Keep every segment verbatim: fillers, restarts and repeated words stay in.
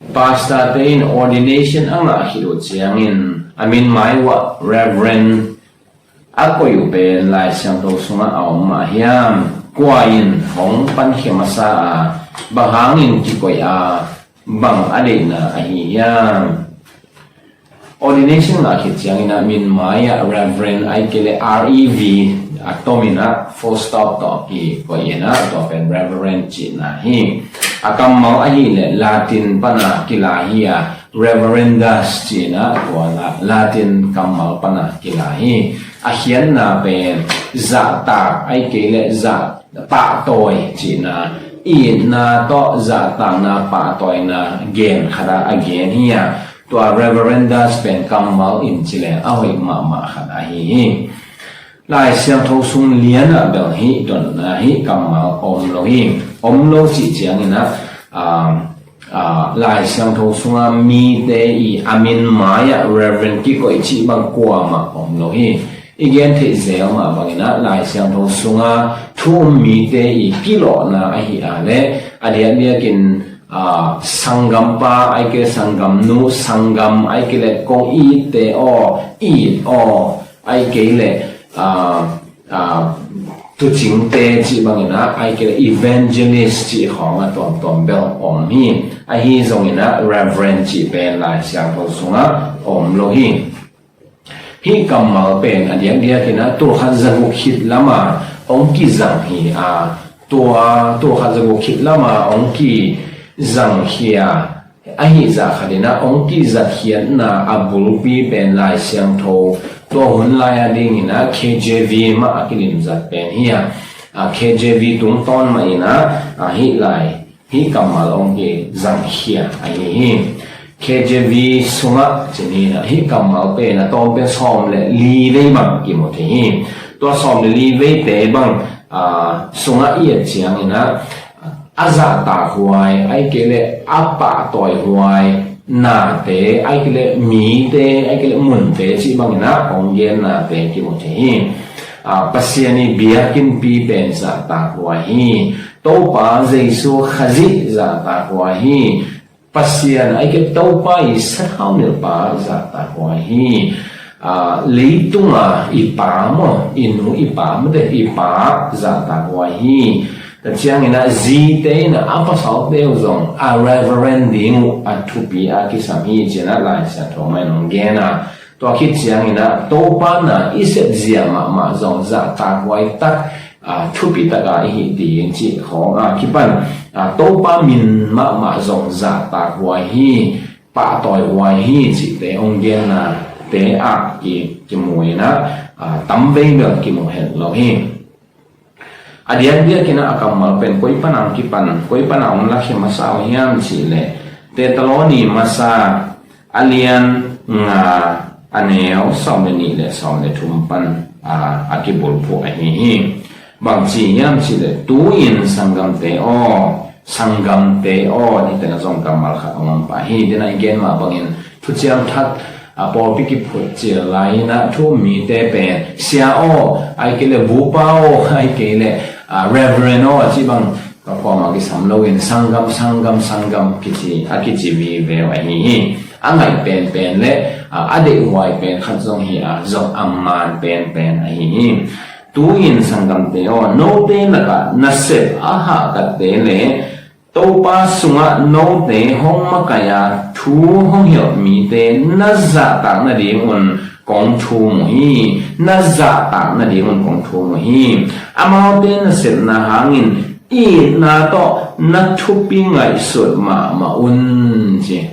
Pastor te in ordination a ngah khit uh ciangin a min mai uah Reverend a koih uh pen Lai Siangtho sungah a om mah hiam? Kua in hong pankhia masa a, bang hangin kikoih a, bang a deihna ahi hiam? Ordination ngah khit ciangin a min mai ah Reverend ai kei le R E V a tom in a full stop tawh kikoih in a, tua pen Reverend cihna hi. A kammal ahih leh Latin pana kila hi a, Reverendus cihna tua Latin kammal pana kila hi. A khiatna pen zahtak ai kei le zah pahtawi cihna, itna tawh zahtakna pahtawina gen khat a gen hi a, tua Reverendus pen kammal in ci le a hoih mahmah khat ahi hi. Lai Siangtho sung lian ah bel hih dotna hih kammal om lo hi. Om lo cih ciangin a, um, Aa, Lai Siangtho sunga mite i a min mai-ah Reverend kikoih cih bang kuamah om lo hi. I gen theih zel mah bangin ah Lai Siangtho sunga thu um mite i kilawhna ahi a le a diakdiakin, aa, sanggampa ai kei le sanggamnu, sanggam ai kei le kong itte aw, it aw, ai kei le, aa, aa, tucingte cih bangin ah ai kei le evangelist cih khawng a tuamtuam bel om hi. Ahi zongin ah Reverend cih pen Lai Siangtho sungah om lo hi. Hih kammal pen a diakdiakin ah tulkhat zaguk khit lama hong kizang hi a, tua tulkhat zaguk khit lama hong kizang hi a, ahi zah khatin ah hong kizatkhiatna a bulpi pen Lai Siangtho, tua hun lai a dingin ah K J V mah a kilimzat pen hi a, a, K J V tungtawn mah in ah, a, hih lai, hih kammal hong kizangkhia ahi hi. K J V sungah cih ni in ah hih kammal pen a tawm pen sawm le li vei bang kimu thei hi. Tua sawm le li veite bang, a, sungah i et ciangin ah, a zahtakhuai ai kei le a pahtawihuai nate ai kei le mite ai kei le munte cih bangin ah hong gennate kimu thei hi. A, Pasian i biakinnpi pen zahtakhuai hi. Topa Jesu Khazih zahtakhuai hi. Pasian ai kei Topa i sathau nilhpa zahtakhuai hi. Aa, leitunga i pa maw, i nu i pa mate i pa zahtakhuai hi. Tua ciangin ah zite in ah a pasalte uh zong a Reverend ding uh a thupi a kisam hi ci-in ah Lai Siangtho mah in hong gen a. Tua khit ciangin ah Topa na i sepzia mahmah zong zahtakhuai tak, a, thupi taka i hih ding cih khawng a kipan, a, Topa min mahmah zong zahtakhuai hi, pahtawihuai hi cihte hong gennate ah ki, kimu in ah, a, tamvei bel kimu het lo hi. A diakdiakin ah a kammal pen koi pana hong kipan, koi pana hong lakhia masa uh hiam cih leh Thesalonika masa a lian nga a neu sawm le nih le sawm le thum pan, a, a kibulphuh ahi hi. Bang ci hiam cih leh tu-in sanggamte aw, sanggamte aw, hih tengah zong kammal khat a om pah hi. Tua in ah i gen mah bangin Thuciam Thak, a, pawlpi kiphut cil lai-in ah thu um mite pen sia aw, ai kei le vupa aw, ai kei le, a, Reverend aw cih bang ka kuamah kisam loin sanggam, sanggam, sanggam kici, a kici vive uh ahi hi. A ngaih penpen le, a, a deihhuai pen khat zong hi a, zong a man penpen ahi hi. Tu-in sanggamte aw, note lakah nasep a hahkatte le Topa sungah note hong makaih a thu hong hilh mite na zahtak nadingun kong thum uh hi. Na zahtak nadingun kong thum uh hi. Amaute nasepna hangin itna tawh na thupi ngaihsut mahmah un ci.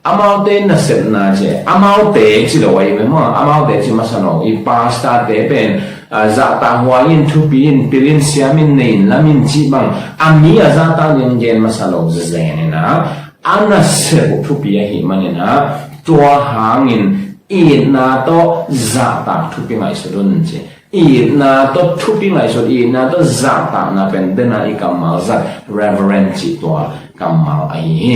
Amaute nasepna ci, amaute ci lo ahi ve maw, amaute ci masa lo. I pastor-te pen, a, zahtakhuai in, thupi in, pil in, siam in, nei in, lam in cih bang a mi a zahtak ding gen masa lo zenzen in ah, a nasep uh thupi ahih manin ah, tua hangin itna tawh zahtak thupi ngaihsut un ci. Itna tawh thupi ngaihsut, itna tawh zahtakna pen den a i kammal zat Reverend cih tua kammal ahi hi.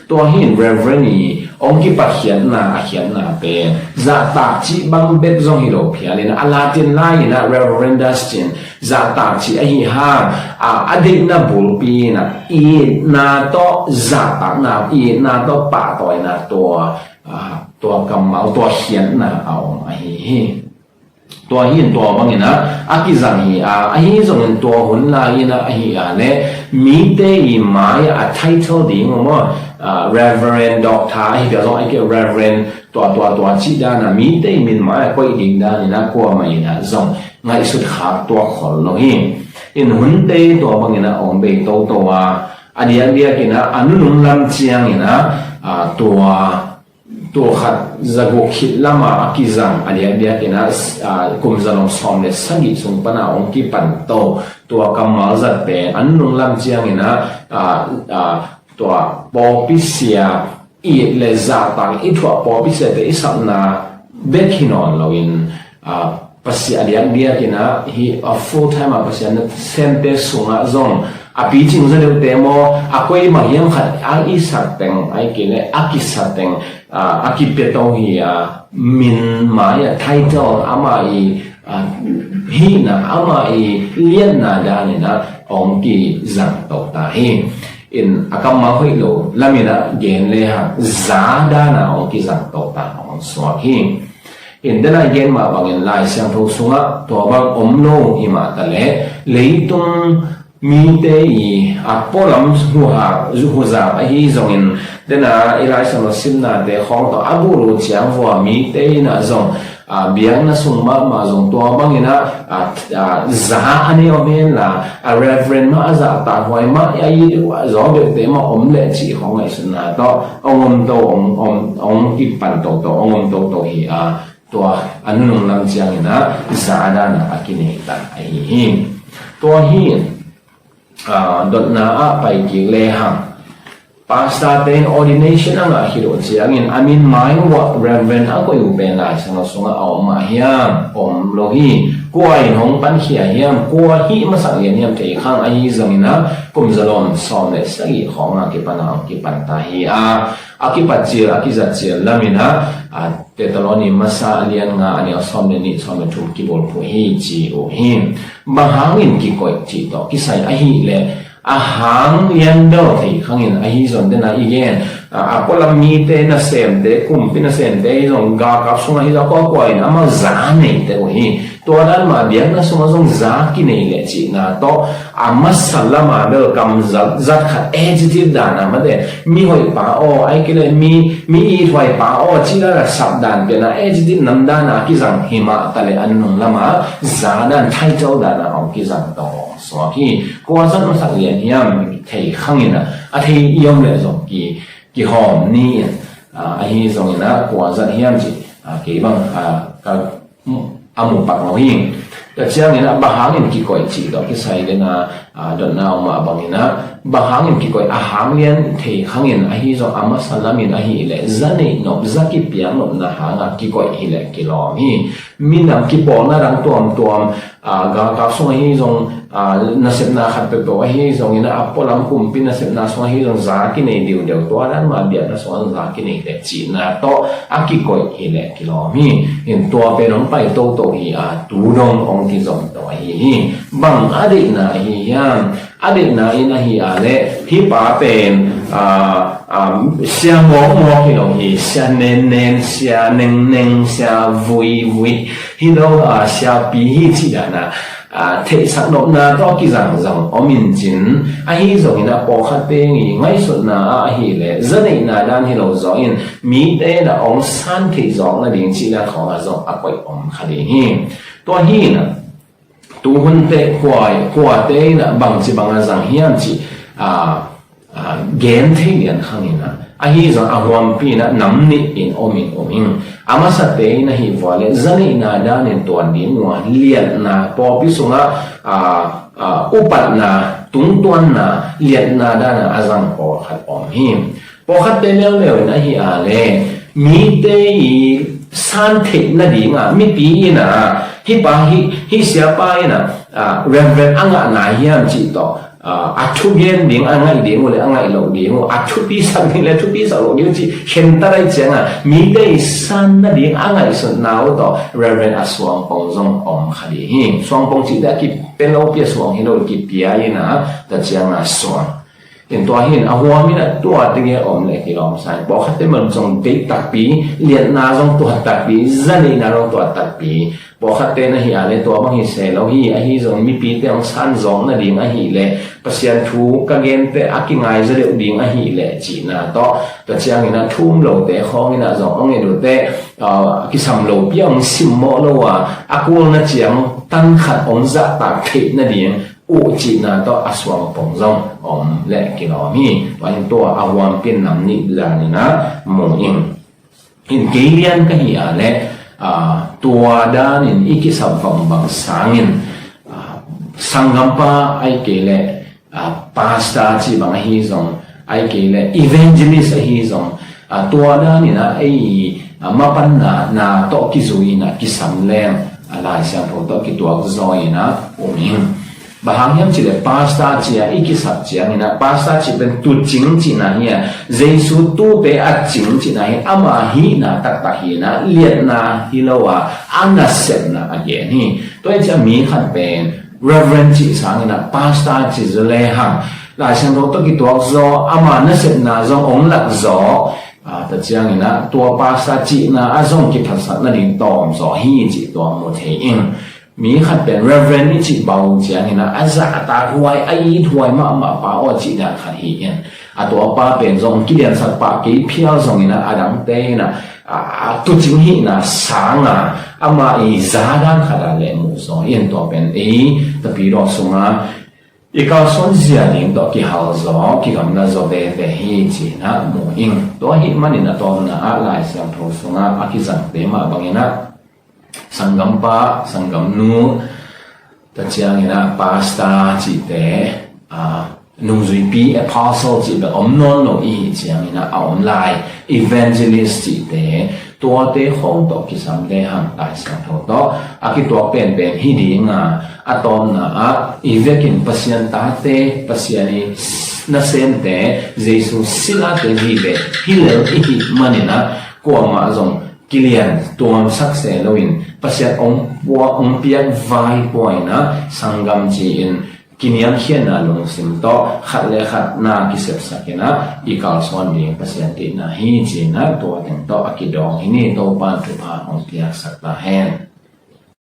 Tua hi in Reverend i hong kipat khiatna a khiatna pen zahtak cih bang bek zong hi lo phial in a Latin lai in a Reverendus ci in zahtak cih ahi hang a, a deihna bulpi in a itna tawh zahtakna, itna tawh pahtawina tua, a, tua kammal, tua khiatna a om ahi hi. Tua hi in tua bangin a, a kizang hi a, ahi zongin tua hun lai in a, ahi a le mite i mai a title ding maw, a, Reverend, Doctor, ahi pia zong ahi kei Reverend tua tua tua cih dan a mite i min mai a koih ding dan in a kuamah in a zong ngaihsut khak tuak khol lo hi. In hunte tua bangin a hong bei toto a, a diakdiak in a, a nunung lam ciangin a, a, tua tul khat za guk khit lama a kizang a diakdiak in a, a, kum za lom sawm le sagih sung pana hong kipan to tua kammal zat pen a nunung lam ciangin a, a, a, tua pawlpi sia it le zahtak i thuah pawlpi siate i sapna bek hi nawn loin, a, Pasian a diakdiak in a hi a full time a Pasian na semte sungah zong a picing za deuhte maw, a koima hiam khat a i sak teng, a i kei le a kisa teng, a, a kipia to hi a, min mai a title ama i, a, hihna ama i lianna dan in a hong kizang to ta hi. In a kammal hoih lo lam in a gen le hang za dan a hong kizang to ta hong suak hi. In dena i gen mah bangin Lai Siangtho sungah tua bang om lo hi mah ta le leitung mite i a pualam huha, huza ahi zongin dena i Lai Siangtho simnate khawng tawh a bulu ciang vua mite in a zong, a, biakna sung mahmah zong tua bangin a, a, a, za a nei om hen la, a Reverend mah a zahtak huai mah a i deuh a zaw deuhte mah om leh cih khawng ngaihsutna tawh hong om to, hong, hong, hong kipan toto, hong om toto hi a, tua a nunung lam ciangin a za dan a kinei ta ahi hi. Tua hi, a, dotna ah pai kik le hang. Pastor te in ordination a ngah khit uh ciangin a min mai uh ah Reverend a koih uh pen Lai Siangtho sungah a om mah hiam? Om lo hi. Kua in hong pankhia hiam? Kua hih masak lian hiam? Thei khang ahi zongin a kum za lom sawm le sagih khawng a kipan a hong kipan ta hi a, a kipat cil, a kizat cil lam in a, a, Thessaloni masa a lian nga a neu sawm le nih sawm le thum kibulphuh hi ci uh hi. Bang hangin kikoih cih tawh kisai ahih leh a hang lian bel thei khangin ahi zong dena i gen, a, a pualam mite nasemte, kumpi nasemte ahi zong galkap sungah ahi zong kuakua in amau za neite uh hi. Tua dan mah biakna sungah zong za kinei leh cihna tawh a masa lama bel kam zat, zat khat attitude dana mate, mi hoih pa aw, ai kile mi, mi ithuai pa aw, cih dana sap dan piana attitude nam dana kizang hi mah ta le a nunung lama za dan, title dana hong kizang tawh suak hi. Kua zat masak lian hiam thei khangin a, a thei i om leh zong ki, kihawm ni in, a, ahi zongin a kua zat hiam cih, a, kei bang, a, ka a mu pak lo hi. Tua ciangin a bang hangin kikoih cih tawh kisai dena, a, dotna om a bangin a bang hangin kikoih a hang lian thei khangin ahi zong a masa lamin ahih leh za neih nop, za kipiak nopna hanga kikoih hi leh kilawm hi. Minam kipawlna dang tuamtuam, a, galkap sung ahi zong, a, nasepna khat peuhpeuh ahi zongin a pualam kumpi nasepna sung ahi zong za kinei diudeu, tua dan mah biakna sung a zong za kinei leh cihna tawh a kikoih hi leh kilawm hi. In tua pen hong pai toto hi a, tu dong hong kizom to ahi hi. Bang a deihna ahi hiam? A deihna in ahi a leh hih pa pen, a, a, sia mawkmawk hi lo hi, sia nennen, sia nengneng, sia vuivui hi lo, a, siapi hi cih dana, a, theihsak nopna tawh kizang zong om in cin, ahi zongin a pawlkhat teng i ngaihsutna ah ahih leh za neihna dan hi lo zaw in mite na hong san theih zawk nading cih dan khawng a zong a koih om kha ding hi. Tua hi in a, tu hun teh kua, kuate in a bangci banga zang hiam cih, a, a, gen thei lian khang in a, ahi zong a huampi in a nam nih in om in om in. A masate in ahih vua leh za neihna danin tuan ding uh a, liatna, pawlpi sungah, a, a, upatna, tungtuanna, liatna dana a zang pawlkhat om hi. Pawlkhatte leuleu in ahih a leh mite i san theih nadinga mipi in a, hih pa, hih, hih siapa in a, a, Reverend a ngah nai hiam cih tawh a thugen ding a ngaih ding uh le a ngaih loh ding uh, a thupisak ding le thupisak loh ding uh cih khentat ahih ciangin mite i san nading a ngaihsutna uh tawh Reverend a suangpong zong om kha ding hi. Suangpong cihte a kipia lopi a suang hi lo, kipia in a, tua ciangin a suang. In tua hi in a huam in a tua teng a om le kilawm sa in, pawlkhatte bel zong deih takpi, liatna zong tuat takpi, zaneihna zong tuat takpi. Pawlkhatte na hih a le tua bang hi se lo hi, ahi zong mipite hong san zawk nading ahih leh, Pasian thu ka gente a kingai zaw deuh ding ahih leh cihna tawh, tua ciangin a thu um lote khawng in a zong hong et uh teh, a kisam lopi a hong simmawh lo a, a kulna ciang tan khat hong zahtak theih nading uh cihna tawh a suangpong zong om le kilawm hi. Tua hi in tua a huampi in nam nih zan in a mu ing. In kei lian ka hih a le, a, tua dan in i kisap bangbang sangin, a, sanggampa ahih kei le, a, pastor cih bang ahi zong, ahih kei le evangelist ahi zong, a, tua dan in a ei, a, mapanna na tawh kizui in a kisam leng, a, Lai Siangtho tawh kituak zaw in a um ing. Bang hang hiam cih leh pastor ci a i kisap ciangin a, pastor cih pen tuucing cihna hi a, Jesu tuute a cing cihna hi, ama hihna taktak hi in a, liatna hi lo a, a nasepna a gen hi. Tua hi ciang mi khat pen Reverend cih sangin a pastor ci zaw le hang, Lai Siangtho tawh kituak zaw, ama nasepna zong hong lak zaw, a, tua ciangin a tua pastor cihna a zong kiphatsak nading tawm zaw hi cih tua mu thei ing. Mi khat pen Reverend i cih bau ciangin a, a zahtak huai, a it huai mahmah pa aw cih dan khat hi in. A tua pa pen zong kiliansak pah kei phial zongin a, a dangte in a, a, a tuucing hihna sang a, ama i za dan khat a le mu zaw in, tua pen ei tapidaw sungah i kalsuan zia ding tawh kihal zaw, kigamla zaw veve hi ci in a mu ing. Tua ahih manin a tawpna ah Lai Siangtho sungah a kizangte mah bangin a, sanggampa, sanggamnu, tua ciangin a pastor cihte, a, nungzuipi, apostle cih bek om nawn lo i hih ciangin a, a om lai, evangelist cihte, tuate khawng tawh kisam le hang Lai Siangtho tawh a kituak penpen hi ding a, a tawpna ah i vekin Pasian tate, Pasian i nasemte, Jesu silate vive hi lel i hih manin a, kuamah zong kilian tuamsak se loin Pasian hong pua, hong piak vai pua in a, sanggam ci-in kiniamkhiatna lungsim tawh khat le khat na kisepsak in a, i kalsuan ding Pasian deihna hi ci in a, tua teng tawh a kidawng hi ni. Topa'n thupha hong piaksak ta hen.